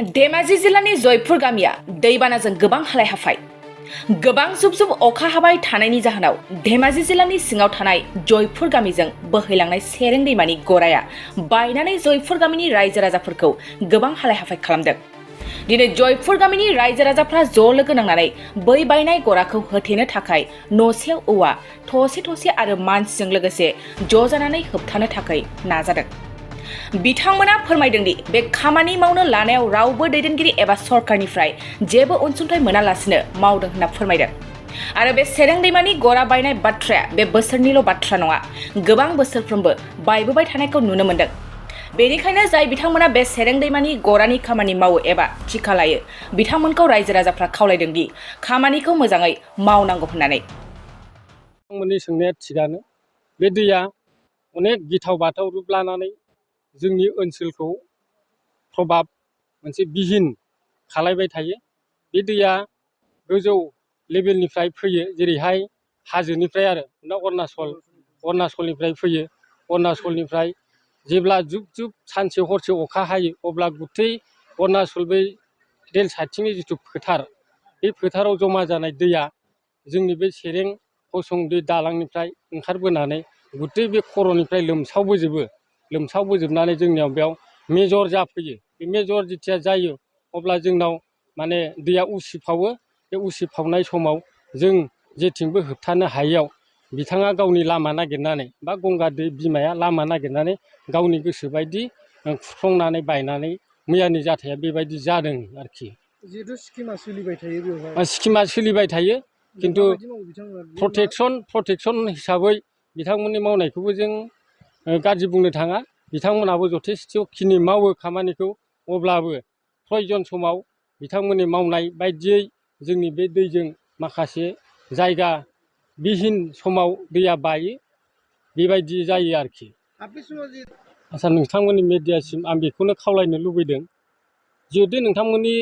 धेमाजि जिल्लानि जयपुर गामिया दैबानाजों गोबां हालाय हाफाय गोबां जुब जुब अखा हाबाय थानायनि जाहोनाव धेमाजि जिल्लानि सिङाव थानाय जयपुर गामिजों बोहैलांनाय सेरें दैमानि गराया बायनानै जयपुर गामिनि रायजो राजाफोरखौ गोबां हालाय हाफाय खालामदों। दिनै जयपुर गामिनि रायजो राजाफ्रा ज' लोगो नांनानै बै बायनाय गराखौ होथेनो थाखाय न'सेयाव औवा थसे थसे आरो मानसिजों लोगोसे ज' जानानै होबथानो थाखाय नाजादों। बिथांमोना फोरमायदों दि बे खामानि मावनो लानायाव रावबो दैदेनगिरि एबा सरकारनिफ्राय जेबो अनसुंथाइ मोनालासिनो मावदों होनना फोरमायदों। आरो बे सेरें दैमानि गरा बायनाय बाथ्राया बे बोसोरनिल' बाथ्रा नङा, गोबां बोसोरफ्रोमबो बायबोबाय थानायखौ नुनो मोनदों। बेनिखायनो जाय बिथांमोना बे सेरें दैमानि गरानि खामानि मावो एबा थिखा लायो बिथांमोनखौ रायजो राजाफ्रा खावलायदों दि खामानिखौ मोजाङै मावनांगौ होननानै। बिथांमोननि सोंनाया थिगानो। बे दैया अनेक गिथाव बाथाव रुप लानानै जोंनि ओनसोलखौ प्रभाब मोनसे बिहिन खालायबाय थायो। बे दैया गोजौ लेभेलनिफ्राय फैयो, जेरैहाय हाजोनिफ्राय आरो अरुणाचलनिफ्राय फैयो। अरुणाचलनिफ्राय जेब्ला जुब जुब सानसे हरसे अखा हायो अब्ला गुथै अरुणाचल बै रेल साइथिंनि जिथु फोथार, बे फोथाराव जमा जानाय दैया जोंनि बे सेरें फसं दै दालांनिफ्राय ओंखारबोनानै गुथै बे खर'निफ्राय लोमसावबोजोबनानै जोंनियाव बेयाव मेजर जाफैयो। बे मेजर जेथिया जायो अब्ला जोंनाव माने दैया उसिफावो। बे उसिफावनाय समाव जों जेथिंबो होबथानो हायैयाव बिथाङा गावनि लामा नागिरनानै बा गंगा दै बिमाया लामा नागिरनानै गावनि गोसो बायदि खुरख्लंनानै बायनानै मैयानि जाथाया बेबायदि जादों आरोखि। जिहेथु स्किमा सोलिबाय थायो बेवहाय स्किमा सोलिबाय थायो, खिन्थु प्रटेकसन हिसाबै बिथांमोननि मावनायखौबो जों गाज्रि बुंनो थाङा। बिथांमोनाबो जथेस्थ'खिनि मावो खामानिखौ, अब्लाबो प्रयजन समाव बिथांमोननि मावनाय बायदियै जोंनि बे दैजों माखासे जायगा बिहिन समाव दैया बायो, बेबायदि जायो आरोखि। आच्चा, नोंथांमोननि मेडियासिम आं बेखौनो खावलायनो लुबैदों, जिहेथु नोंथांमोननि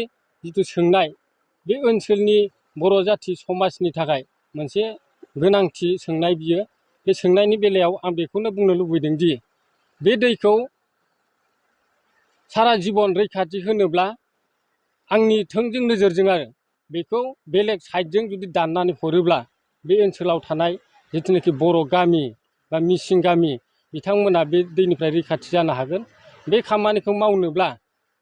जिथु सोंनाय बे ओनसोलनि बर' जाथि समाजनि थाखाय मोनसे गोनांथि सोंनाय, बियो बे सोंनायनि बेलायाव आं बेखौनो बुंनो लुबैदों दि बे दैखौ सारा जिबन रैखाथि होनोब्ला आंनि थोंजों नोजोरजों आरो बेखौ बेलेग साइडजों जुदि दाननानै हरोब्ला बे ओनसोलाव थानाय जिथुनाखि बर' गामि बा मिसिं गामि बिथांमोना बे दैनिफ्राय रैखाथि जानो हागोन। बे खामानिखौ मावनोब्ला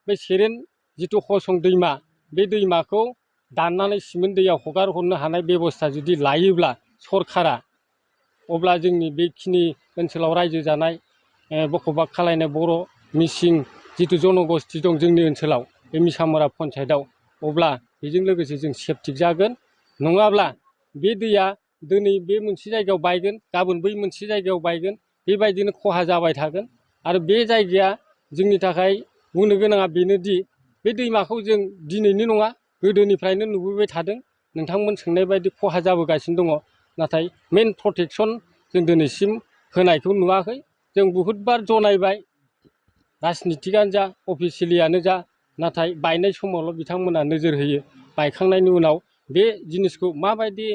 बे सेरें जिथु हसं दैमा, बे दैमाखौ दाननानै सिमेन्ट दैयाव हगार हरनो हानाय बेब'स्था जुदि लायोब्ला सरकारा, अब्ला जोंनि बेखिनि ओनसोलाव रायजो जानाय बखबाग खालायनाय बर' मिसिं जिथु जनगस्ति दं जोंनि ओनसोलाव बे मिसामरा पन्सायतआव, अब्ला बेजों लोगोसे जों सेफटि जागोन। नङाब्ला बे दैया दिनै बे मोनसे जायगायाव बायगोन, गाबोन बै मोनसे जायगायाव बायगोन, बेबायदिनो खहा जाबाय थागोन। आरो बे जायगाया जोंनि थाखाय बुंनो गोनाङा बेनोदि बे दैमाखौ जों दिनैनो नङा गोदोनिफ्रायनो नुबोबाय थादों। नोंथांमोन सोंनाय बायदि खहा जाबोगासिनो दङ, नाथाय मेन प्रटेकसन जों दिनैसिम होनायखौ नुवाखै। जों बहुतबार जनायबाय, राजनितिकआनो जा अफिसियेलियानो जा, नाथाय बायनाय समावल' बिथांमोना नोजोर होयो। बायखांनायनि उनाव बे जिनिसखौ माबायदि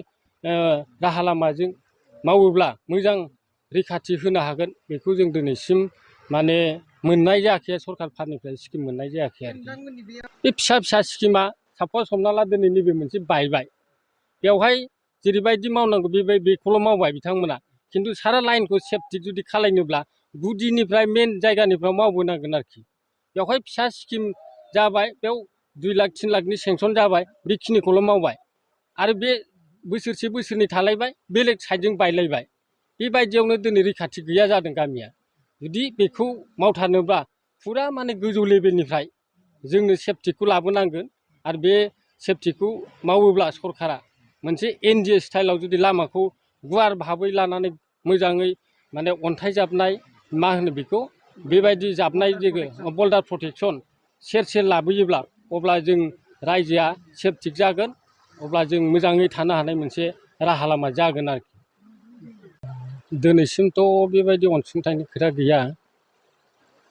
राहा लामाजों मावोब्ला मोजां रैखाथि होनो हागोन बेखौ जों दिनैसिम माने मोननाय जायाखै, सरकारफोरनिफ्राय स्किम मोननाय जायाखै आरो। बे फिसा फिसा स्किमा सापज हमना ला दिनै नैबे मोनसे बायबाय, बेवहाय जेरैबायदि मावनांगौ बेखौल' मावबाय बिथांमोना, खिन्थु सारा लाइनखौ सेफटि जुदि खालायनोब्ला गुदिनिफ्राय मेन जायगानिफ्राय मावबोनांगोन आरोखि। बेवहाय फिसा स्किम जाबाय, बेयाव 2 लाख 3 लाखनि सेंसन जाबाय, बेखिनिखौल' मावबाय आरो बे बोसोरसे बोसोरनै थालायबाय, बेलेग साइडजों बायलायबाय। बेबायदियावनो दिनै रैखाथि गैया जादों गामिया। जुदि बेखौ मावथारनोब्ला फुरा माने गोजौ लेभेलनिफ्राय जोंनो सेफटिखौ लाबोनांगोन। आरो बे सेफटिखौ मावोब्ला सरकारा मोनसे एनडिए स्टाइलाव जुदि लामाखौ गुवार भाबै लानानै मोजाङै माने अन्थाइ जाबनाय, मा होनो बेखौ, बेबायदि जाबनाय बल्डार प्रटेकसन सेर सेर लाबोयोब्ला अब्ला जों रायजोआ सेफटि जागोन, अब्ला जों मोजाङै थानो हानाय मोनसे राहा लामा जागोन आरोखि। दिनैसिमथ' बेबायदि अनसुंथाइनि खोथा गैया।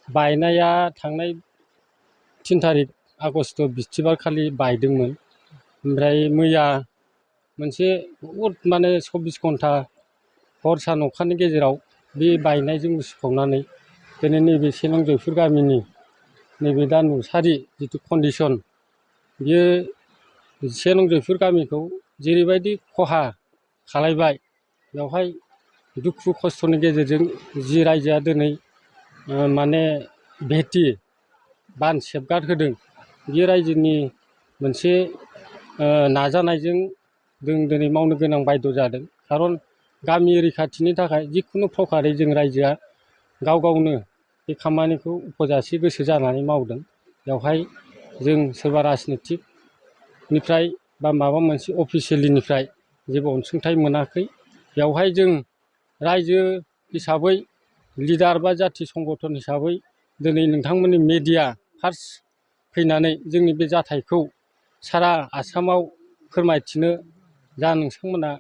बायनाया थांनाय 3 तारिख आगष्ट बिस्थिबार खालि बायदोंमोन। ओमफ्राय मैया मोनसे बहुद माने 24 घन्टा हर सान अखानि गेजेराव बे बायनायजों उसिफावनानै दिनै नैबे सेलं जयपुर गामिनि नैबे दा नुसारि जिथु कन्डिसन बियो 1 नं जयपुर गामिखौ जेरैबायदि खहा खालायबाय बेवहाय दुखु खस्थ'नि गेजेरजों जि रायजोआ दिनै माने भेटि बान सेफगार्ड होदों बे रायजोनि मोनसे नाजानायजों जों दिनै मावनो गोनां बायद' जादों खारन गामि रैखाथिनि थाखाय जिखुनु प्रकारै जों रायजोआ गाव गावनो बे खामानिखौ उपजासे गोसो जानानै मावदों बेवहाय जों सोरबा राजनितिकनिफ्राय बा माबा मोनसे अफिसियेलिनिफ्राय जेबो अनसुंथाइ मोनाखै बेवहाय जों रायजो हिसाबै लिडार बा जाथि संगठन हिसाबै दिनै नोंथांमोननि मेडिया फार्स्ट फैनानै जोंनि बे जाथायखौ सारा आसामाव फोरमायथिनो जा नोंथांमोना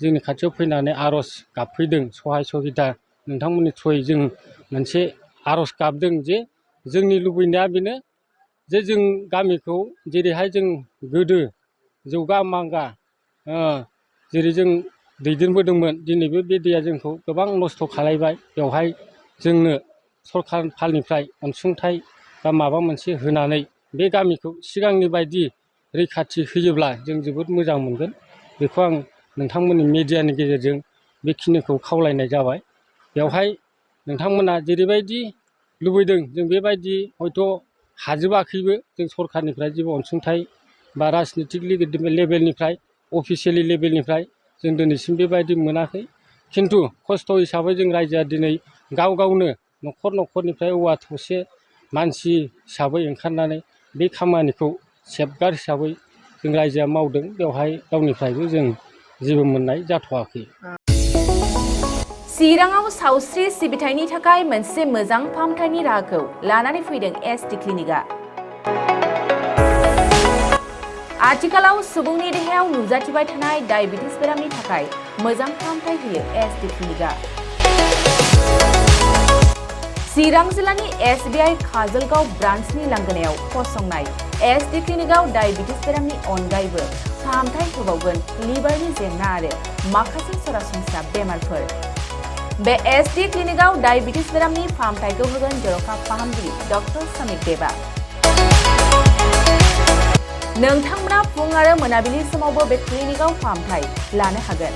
जोंनि खाथियाव फैनानै आर'ज गाबफैदों सहाय सहिता नोंथांमोननि थ्रुयै जों मोनसे आर'ज गाबदों जे जोंनि लुबैनाया बेनो जे जों गामिखौ जेरैहाय जों गोदो जौगा मांगा जेरै जों दैदेनबोदोंमोन दिनैबो बे दैया जोंखौ गोबां नस्थ' खालायबाय बेवहाय जोंनो सरखार फालनिफ्राय अनसुंथाइ बा माबा मोनसे होनानै बे गामिखौ सिगांनि बायदि रैखाथि होयोब्ला जों जोबोद मोजां मोनगोन बेखौ आं नोंथांमोननि मेडियानि गेजेरजों बेखिनिखौ खावलायनाय जाबाय बेवहाय नोंथांमोना जेरैबायदि लुबैदों जों बेबायदि हयथ' हाजोबाखैबो जों सरखारनिफ्राय जेबो अनसुंथाइ बा राजनितिक लेभेलनिफ्राय अफिसियेलि लेभेलनिफ्राय जों दिनैसिम बेबायदि मोनाखै खिन्थु खस्थ' हिसाबै जों रायजोआ दिनै गाव गावनो न'खर न'खरनिफ्राय औवा थसे मानसि हिसाबै ओंखारनानै बे खामानिखौ सेफगार्ड हिसाबै जों रायजोआ मावदों बेवहाय गावनिफ्रायबो जों जेबो मोननाय जाथ'वाखै चिराङाव सावस्रि सिबिथायनि थाखाय मोनसे मोजां फाहामथायनि राहाखौ लानानै फैदों एसटि क्लिनिकआ आथिखालाव सुबुंनि देहायाव नुजाथिबाय थानाय डायबिटिस बेरामनि थाखाय मोजां फाहामथाय होयो एसटि क्लिनिकआ चिरां जिल्लानि SBI काजलगाव ब्रान्चनि लांगोनायाव फसंनाय एसटि क्लिनिकआव डायबिटिस बेरामनि अनगायैबो फाहामथाय होबावगोन लिभारनि जेंना आरो माखासे सरासनस्रा बेमारफोर बे एसटि क्लिनिकआव डायबिटिस बेरामनि फाहामथायखौ होगोन जर'खा फाहामगिरि डक्टर समित देबा नोंथांमोना फुं आरो मोनाबिलि समावबो बे क्लिनिकआव फाहामथाय लानो हागोन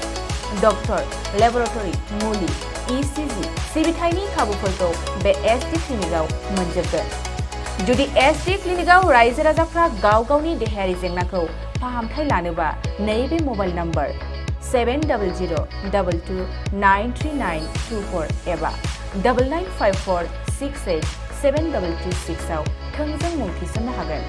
डक्टर लेबरेटरि मुलि ECG सिबिथायनि खाबुफोरखौ बे एसटि क्लिनिकआव मोनजोबगोन जुदि एसटि क्लिनिकआव रायजो राजाफ्रा गाव गावनि देहायारि जेंनाखौ फाहामथाय लानोबा नैबे मबाइल नम्बर 7002293924 एबा 9954687336 आव थोंजों मुं थिसननो हागोन